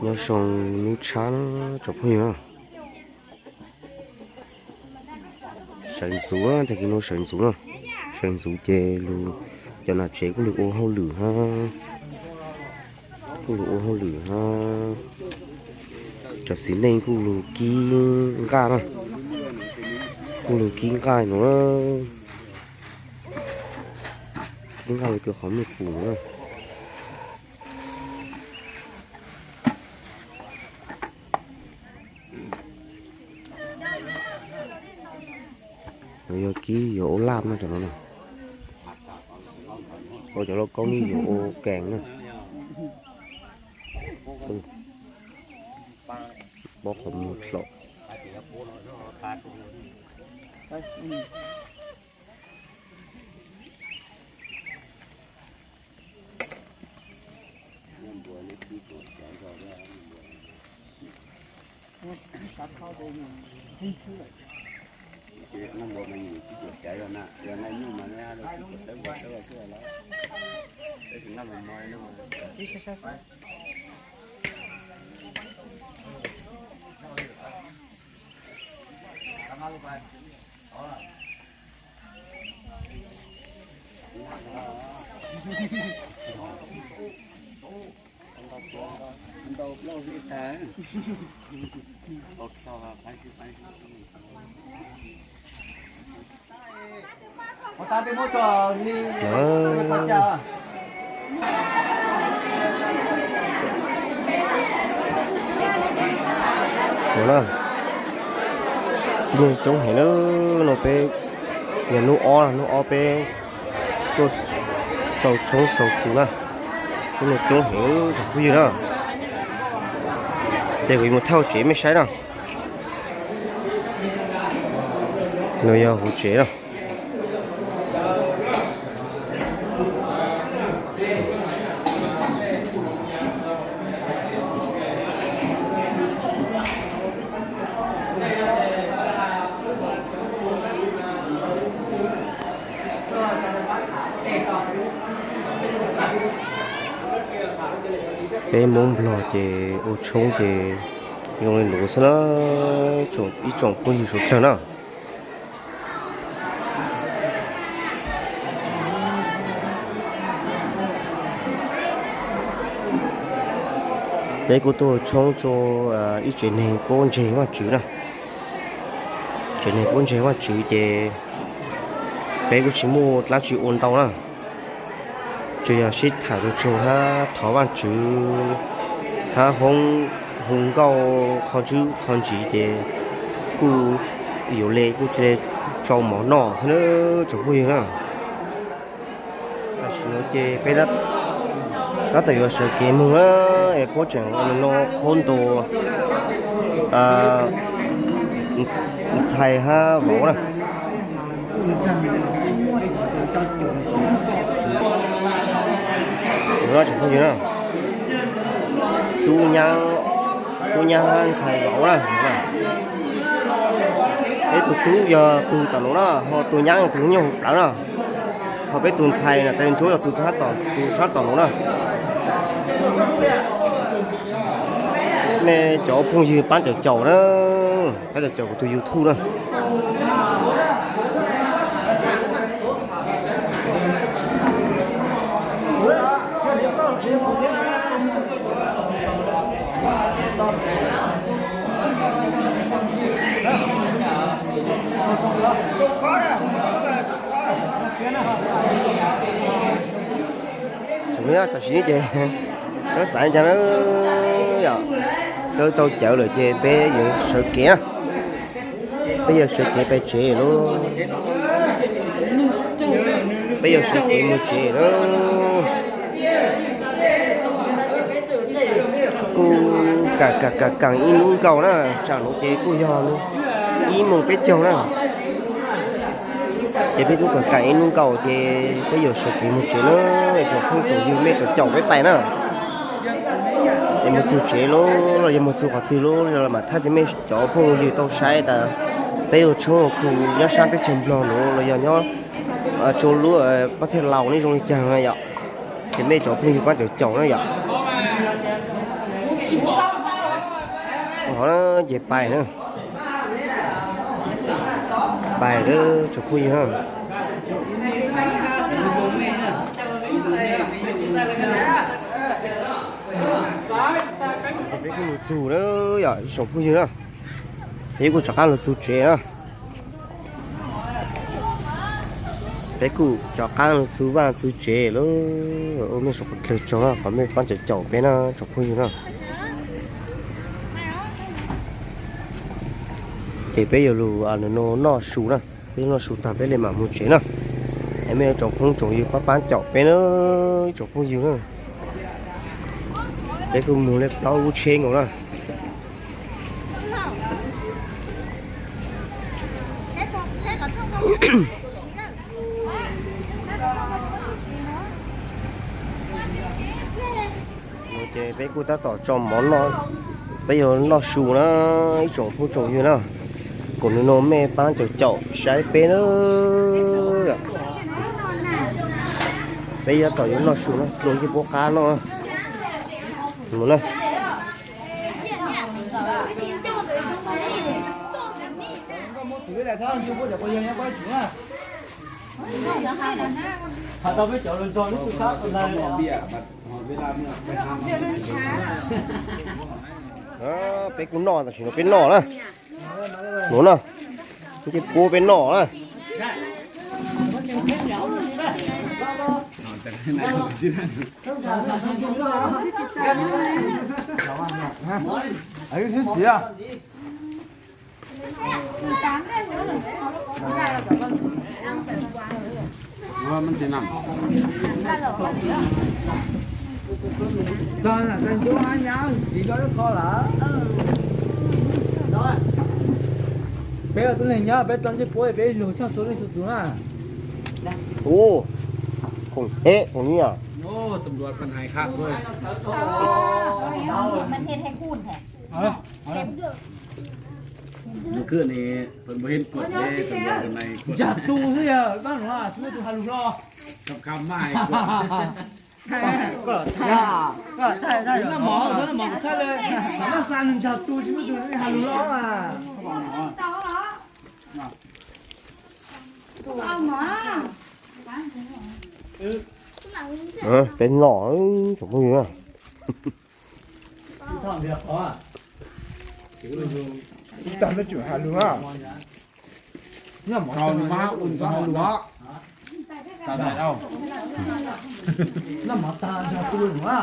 Nyob zoo hnub tshab tsoom phooj ywg na. Sawv ntxuv, tag kis no sawv ntxuv na. Sawv ntxuv ces lug, cov nam tsev kuj lug ua hauj lwm hab, kuj lug ua hauj lwm hab. Cov txiv neej kuj lug kib nqaj na, kuj lug kib nqaj no, kib nqaj le kws qhov muaj pum no na. Yog kib yuav ua laj no cov no na. Ua cov lauj kaub ne yuav ua kees na. Pob qhov muag dlom. Ua na, neeg coob heev na. No peb yog hnub ob, hnub ob peb tuaj xaus tshoob xaus khu na. Hnub no coob heev tsoom phooj ywg na. Ces kuv yuav mus thauj tsev mej saib na. No yog huv tsev na. Peb Moob Nplog ces ua tshoob ces zoo li nuav xwb na, ib tsoom phooj ywg suav dlawg na. Peb kuj tuaj tshoob rua ib tsev neeg puab ntseeg Vaajtswv na. Tsev neeg puab ntseeg Vaajtswv ces peb kuj tsis muaj dlaab tsi ua ntau na, tsuas yog sib tham tug tug hab thov Vaajtswv hab hoob hu nkauj qhov ntswb qhov ntsiv ces kuj yuav le kuj le tsau mov noj xwb na tsoom phooj ywg na. Tam sim no ces peb tab tom yuav sawv kev moog na, es puab tseem no qhuab ntuas ntxhais hab vauv na. Tub nyaab, tub nyaab hab ntxhais vauv na. Peb tug tub yog tug tom nuav na, ho tug nyaab yog tug nyob huv plawv na, ho peb tug ntxhais na tes ntsuab yog tug sab tom nuav na. Mej cov phooj ywg paab caum caum na, paab caum caum kuv tug YouTube na. Tam sim no ces, xaav caag na, yog tau cawv lawm ces peb yuav sawv kev na. Peb yuav sawv kev pais tsev lawm. Peb yuav sawv kev moog tsev lawm. Kuj kaam kaam kaam ib nub nkaus na, tsam nuav ces kuj yog ib moos peb caug na. Ces peb kuj kaam kaam ib nub nkaus ces peb yuav sawv kev moog tsev na. Tsoom phooj tsoom ywg mej caum caum peb pais na. Es moog txug tsev lub los yog moog txug qhov twg lub los mam thaij rua mej cov phooj ywg tau saib tas peb ua tshoob ua khu nyob saab teb chaws Nplog nuav los yog nyob rua lub pab thej laus ne zoo li caag na yom. Ces mej cov phooj ywg paab caum caum na yom. Ho ces pais na, pais lawm tsoom phooj ywg na. Peb kuj mus txug na, yog ib tsoom phooj ywg na, peb kuj rov qab los txug tsev na. Peb kuj rov qab los txug vaj txug tsev lawm, ua mej suav qhov dlawg tsaug na, qhov mej paab caum caum peb na tsoom phooj ywg na. Ces peb yuav lug noj su na, peb noj su tag peb le mam mus tsev na. Es mej tsoom phooj tsoom ywg paab paab caum peb na, tsoom phooj ywg na. Peb kuj mus le plaub lub tsheb nkaus na. Ces peb kuj tab tom tso mov noj, peb yuav noj su na, ib tsoom phooj tsoom ywg na. Kuas nws no mej paab caum caum saib peb na. Peb tab tom yuav noj su na, dlua ntsej puab qab noj. Mus na. Peb kuj noj, tam sim no peb noj na. Mus na, ntsej puab peb noj na. Peb ua tub neeg nyob peb tso ntsej puab peb lug txhua leej txhua tus na. Ua, khoom teb khoom nyiaj. Ntsag tu xwb yog pab nuav tsis muaj tus has lug hlo. Noj mov, noj mov txhaj le, noj xa nws ntsag tu tsis muaj tus has lug hlo mas. Peb noj tsoom phooj ywg na. Tag mej tseem has lug na. Noj mov tag ntsag tu lug na.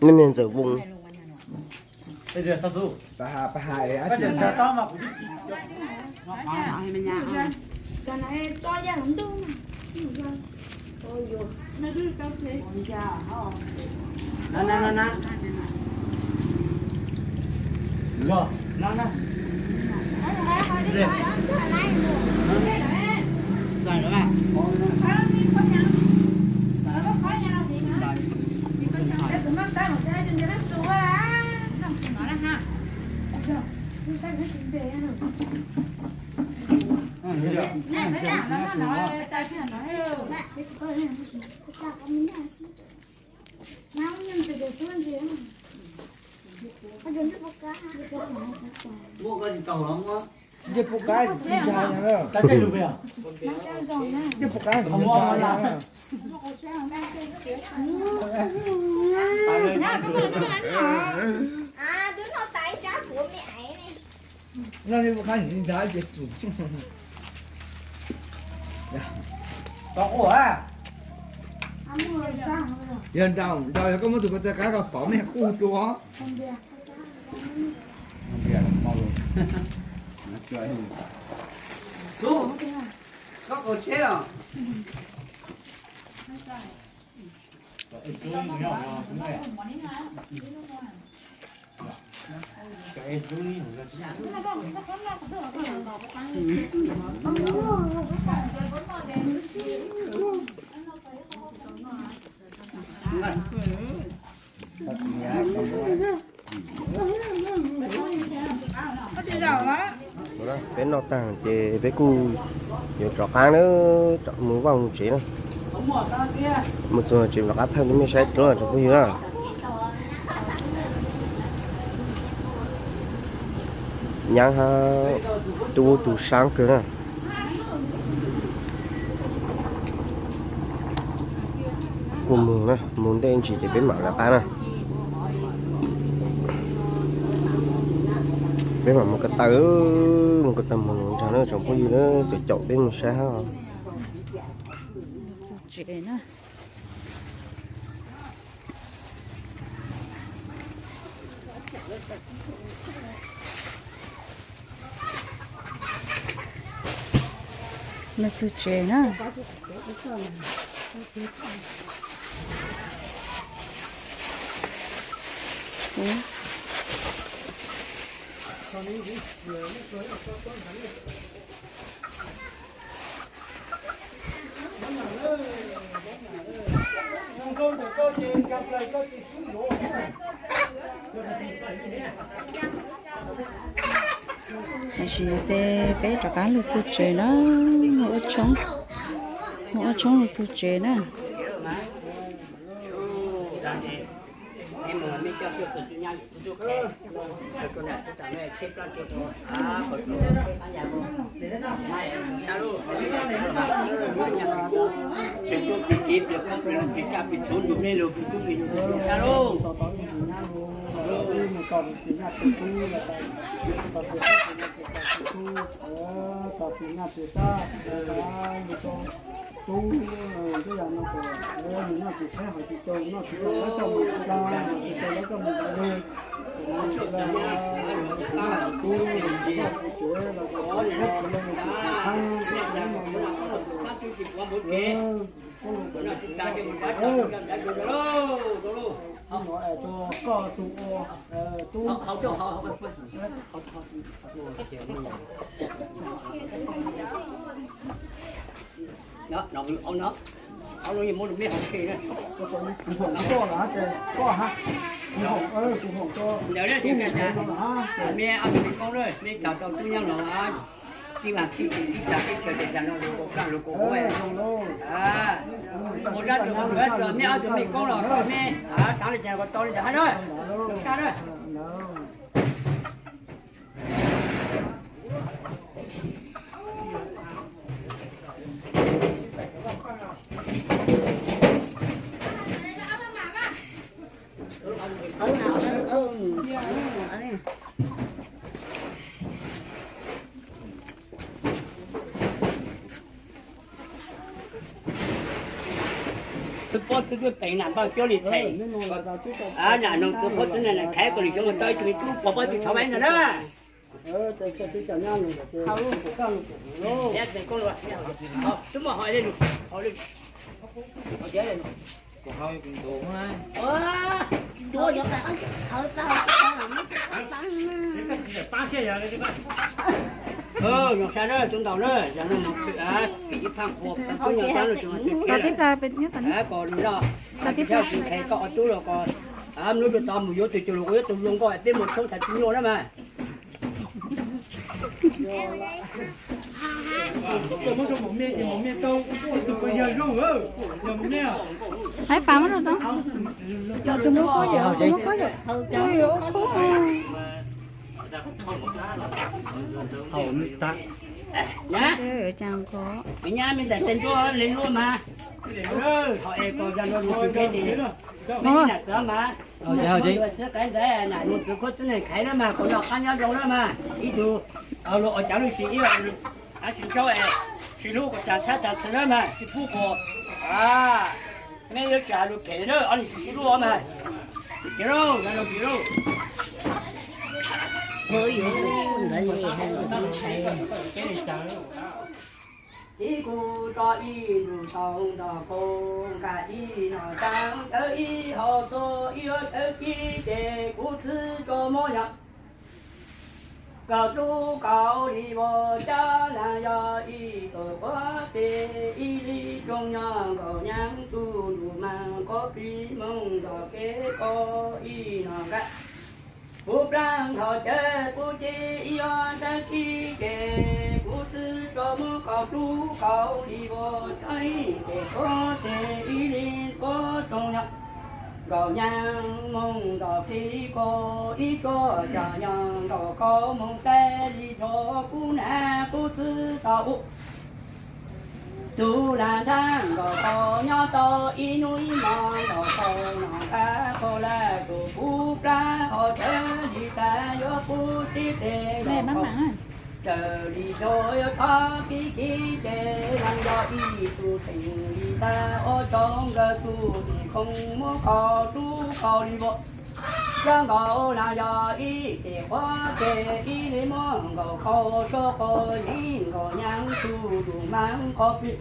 Nej niag ntxawm Voos. Ntsej puab qab tsis ntag, ntsej puab qab tsis ntag. Noj ntsej puab qab tsis ntag ces tsum. Yog nraum nraum yog koj muab tus ko taw qab rau pov mej qub dua. Noj tag ces peb kuj yuav rov qab na, mus vaj mus tsev na. Mus txog tsev rov qab thaij rau nej saib dua tsoom phooj ywg na. Nyab hab tub tus sab kawg na. Kuj mus na, mus ntej ntsis ces peb mam lawv qab na. Peb mam mus ko taw, mus ko taw mus ntag na tsoom phooj ywg na, caum caum peb mus saib hab. Lawv txug tsev na. Tam sim no ces peb rov qab lug txug tsev na, mus ua tshoob, mus ua tshoob lug txug tsev na. Tub, tej yam no ces nws noj tsis tshaib hauv tsis tau, noj tsis tau lawv coj mus tsis tau, tsis tau lawv coj mus ntawd li. Tub, tub, tub, tub, tub, tub, Ntawd, mej ob tug me koob na, mej cog tau tub nyab los, tij laug tij tug tij tag teb chaws ces cas no lug kaus plaj lug kaus huab. Ua dab tsi ua dab tsi, mej ob tug me koob los mej txhaav le caag ko tau le caag hab na. Lug sab na. Twb pob twb twb peev nam npawg cuab li txhais, nam noog txwv pob twb nam khaiv kom lwm xyoo tau ib tug me tub pog pob twb thov vaib ntag na. Twb muaj hov le lug, hov le lug. Zoo sab na, tub ntaus na, yog no mus pim ib phaaj qhua, tub ntaus tub ntaus tub ntaus tub ntaus. Koj ob tub los koj, hnub tuaj tod mus yuav tug cuag lug ua ib tug zoo nkauj teb muag tshoob txhais tsis nyuaj na mas. Haib Fav muab rau tau. Tsis muab kub yawm, tsis muab kub yawm. Tsis muab kub. Nyab, me nyab me ntxhais txais nruab le luaj mas. Ho es ko ya no lug tug peb ces me nam txwv mas. Txwv qaiv ntxaiv nam noog txwv khuab txwb neeg khaiv na mas, kom noj qab nyob zoo na mas. Ib tug luag ua cav lub si ib, tab sis ntsaub es sib hlub kom tag txhab tag txhawv na mas, sib pub kom mej yuav tsis has lug phem na, ob niag sib hlub mas. Ces lauj, ya no ces lauj. Ib kuv tso ib ntus tau nrog koj, nkag ib noj tsav cawv ib hom txuas ib hom sawv ci ces kuv txwv tso mob yog. Kaum rub kaum hli vog cab laag yog ib tug quav teg ib li tsoog nyob nkaus nyaab tug ntuj maag koj plig moog nrog kev koj ib noj nqaij. Kuv plaag nthov cawv kuv ces ib ob tag kis ces Muab qhov dub qhov li vos coj ib tes tuab tes ib li tuab roog nyob. Nkaus nyab moog nkaus tib kaug ib tsuag cov nyob nkaus kaus moog dlaab li tso kub nam kub txwv tau ub. Tug lam nthab nkaus kaus nyob tau ib hnub ib hmo nkaus kaus no nqaj kaus laj tus kub plab ho cawv li tas yuav kub tib tes nkaus kaus. Raws li tso yuav txhob pib kib ces laag yog ib tug tseem li tas ob tsoom nkawd tug tes koog muab kaus dub kaus li vos. Coj nkaus laag yog ib tes quav tes ib li muab nkaus kaus sua quas yeeb nkaus nyab tug lug maab qhov plig.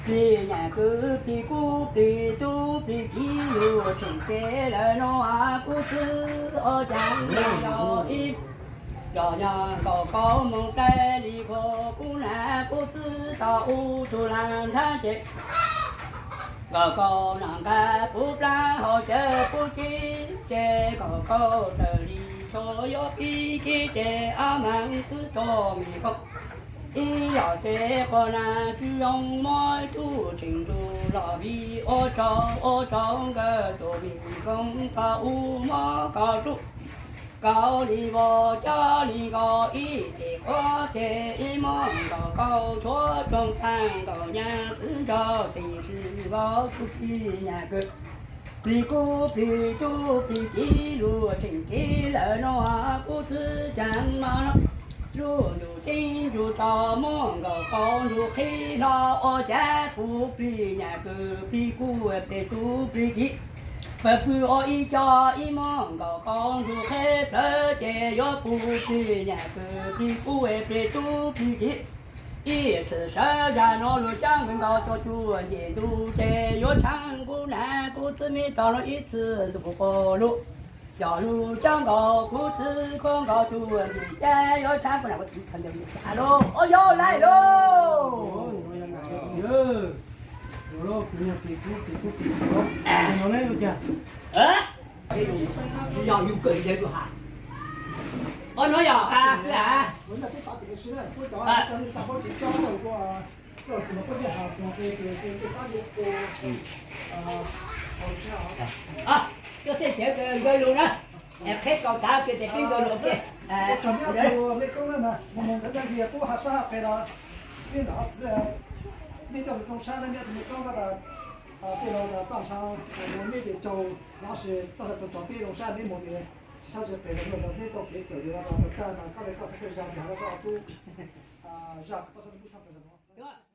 Plig nyam kws plig kub plig tub plig kiv lug tseem cev lawm no kub txwv ob cag yog ib. Cov nyob nkaus kaus moog dlaab li kub kub nam kub txwv tau ub tug lam nthab ces nkaus kaus no nqaj kub plab ho cawv kub cib ces nkaus kaus raws li tso yuav pib kib ces ab maab txwv tog me koog. Ib yog ces quas nam tsw zoo muab tug tseem nrug los vim ua tsaug ua tsaug nkawd tus me koog tau ub muab kaus dub kaus li vos coj li nkaus ib tes quav ces ib muab nkaus kaus tshuav roog tag nkaus nyab txwv nrog teem sib vau kub plig nyam kws plig kub plig tub plig kiv lug tseem kiv lawm no kub txwv caag no no. Lub ntuj ceeb ntuj tau muab nkaus kaus ntuj qhib hlo ua cag kub plig nyam kws plig kub plig tub plig kiv. Pawg pw ua ib co ib muab nkaus kaus ntuj qhib plawg ces yuav kub plig nyam kws plig kub plig tub plig kiv. Ib txwm sawv zag no lug cab nkaus tau cuag ncej ntuj ces yuav tshaab kub nam kub txwv me tog no ib txwm ntuj puv quas lug. Coj lug cab nkaus kub txwv kub nkaus cuag ncej cab yuav tshaab kub nam kub txwv tog nte lug. Ua yog laij lug. Yog yug kawm yawg lug has. Ua nuav yog has. Tuaj txhij cawv kawg nkawd lug na, es qheb kaus tav kawg tes peb nkawd lug ua ke. Mej koob na, mus ntawd tag kis kub has sab has qe los, mej ntawm ho txwv, mej coj lug rooj sab na, mej tus mej koob ko tas, tej laus tas txaj ntsha, mej tes caug los sis txoj hlawv txog txog peb rooj sab mej mus tes, tsis sab tsis qe los mej tau kev kawm yus los tau tag mas koj le koj thaj kawg zag tes has rau koj tub zaj koj txhob tub tshaj plaws zag no.